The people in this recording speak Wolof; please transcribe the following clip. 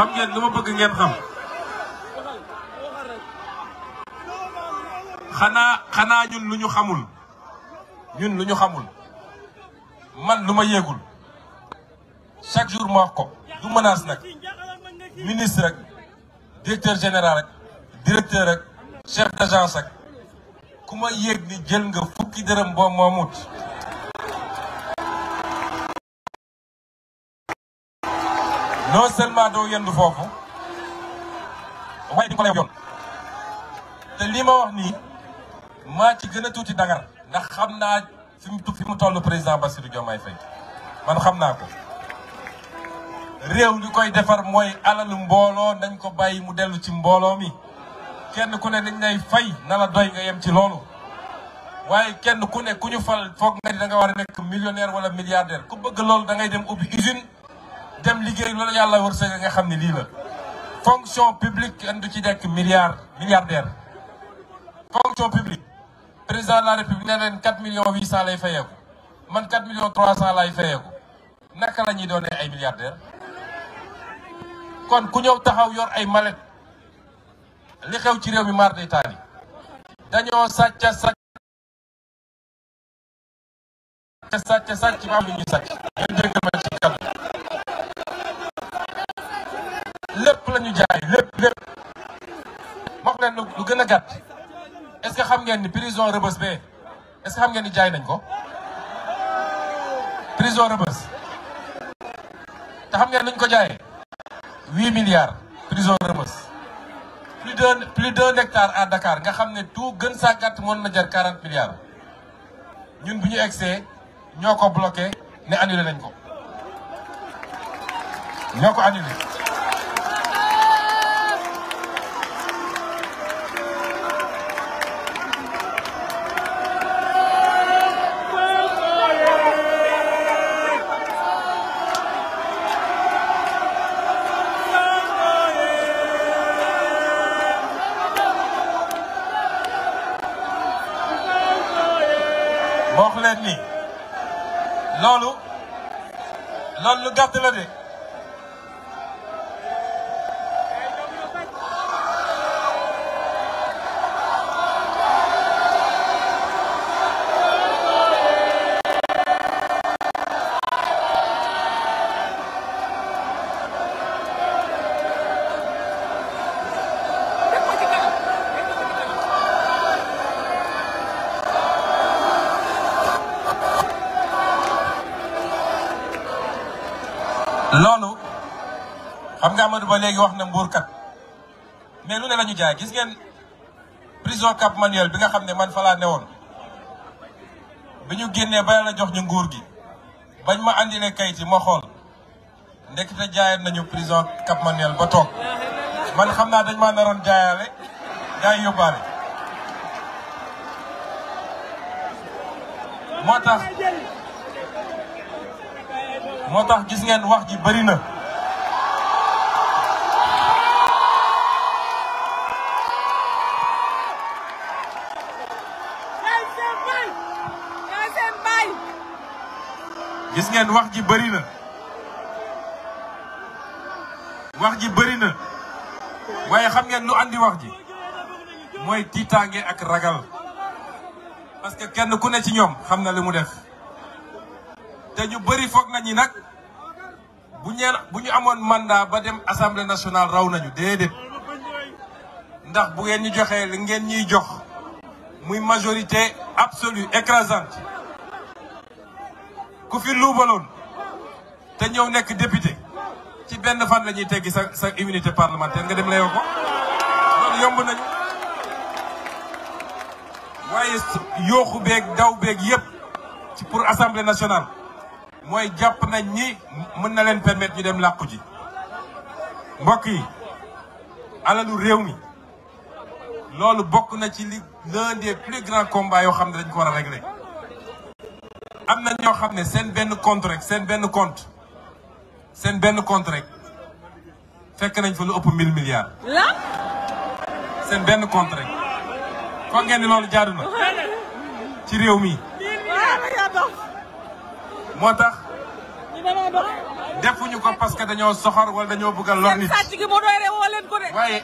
xam ngeen lu ma bëgg ngeen xam xanaa ñun lu ñu xamul man lu ma yéegul chaque jour ma wax ko du menace nag ministre rek directeur général rek directeur rek chef d'agence rek ku ma yéeg ni jël nga fukki dërëm boo moomut non seulement doo yendu foofu waaye di ko lay yoon te lii ma wax nii maa ci gën a tuuti dangar ndax xam naa fi mu toll président Bassirou Diomaye Faye man xam naa ko réew li koy defar mooy alalu mbooloo nañ ko bàyyi mu dellu ci mbooloo mi kenn ku ne dañ lay fay na la doy nga yem ci loolu waaye kenn ku ne ku ñu fal foog nga ni da nga war a nekk millionnaire wala milliardaire ku bëgg loolu da ngay dem ubbi usine dem liggéey loolu yàlla wërsëg nga xam ne lii la fonction publique kenn du ci nekk milliardaire fonction publique président de la république ne leen 4,8 millions lay fayeeku man 4,3 millions lay fayeeku naka la ñuy doonee ay milliardaire kon ku ñëw taxaw yor ay mallette li xew ci réew mi mar day taali dañoo sàcc ba am lu ñuy sàcc ngeen dégg ma ci kàddu lépp la ñu jaay lépp wax leen lu gën a gàtt est-ce que xam ngeen ni prison Rebeuss bee est-ce que xam ngeen ni jaay nañ ko prison Rebeuss te xam ngeen nañ ko jaayee 8 milliards prison Rebeuss plus d'un hectare à Dakar nga xam ne tout gën saa gàtt mën na jar 40 milliards ñun bu ñu egsee ñoo ko bloqué ne annulé nañ ko ñoo ko annulé wax leen ni loolu lu gàtt la de loolu xam nga Amadou Ba léegi wax na mbuurkat mais lu ne la ñu jaay gis ngeen prison Cap Manuel bi nga xam ne man fa laa newoon bi ñu génnee ba la jox ñu nguur gi bañ ma andile kayit yi ma xool ndekete jaayoon nañu prison Cap Manuel ba toog man xam naa dañ maa naroon jaayaale jaay yóbbaale moo tax gis ngeen wax ji bëri na gis ngeen wax ji bëri na waaye xam ngeen lu andi wax ji mooy tiitaange ak ragal parce que kenn ku ne ci ñoom xam na li mu def te ñu bëri foog nañu nag bu ñu amoon mandat ba dem assemblée nationale raw nañu déedéet ndax bu ngeen ñu joxee li ngeen ñuy jox muy majorité absolue écrasante ku fi luubaloon te ñëw nekk député ci benn fan la ñuy teggi sa immunité parlementaire nga dem layoo ko loolu yomb nañu waaye yooxu beeg daw beeg yépp ci pour assemblée nationale mooy jàpp nañ ni mën na leen permettre ñu dem làqu ji mbokk yi alalu réew mi loolu bokk na ci l'un des plus grands combats yoo xam ne dañ ko war a régler am na ñoo xam ne seen benn compte rek seen benn compte rek fekk nañ fa lu ëpp 1000 milliards seen benn compte rek foog ngeen ni loolu jaadu na ci réew mi moo tax defuñu ko parce que dañoo soxor wala dañoo bëgg a lor nit. sàcc gi moo doy rek woo leen ko de. waaye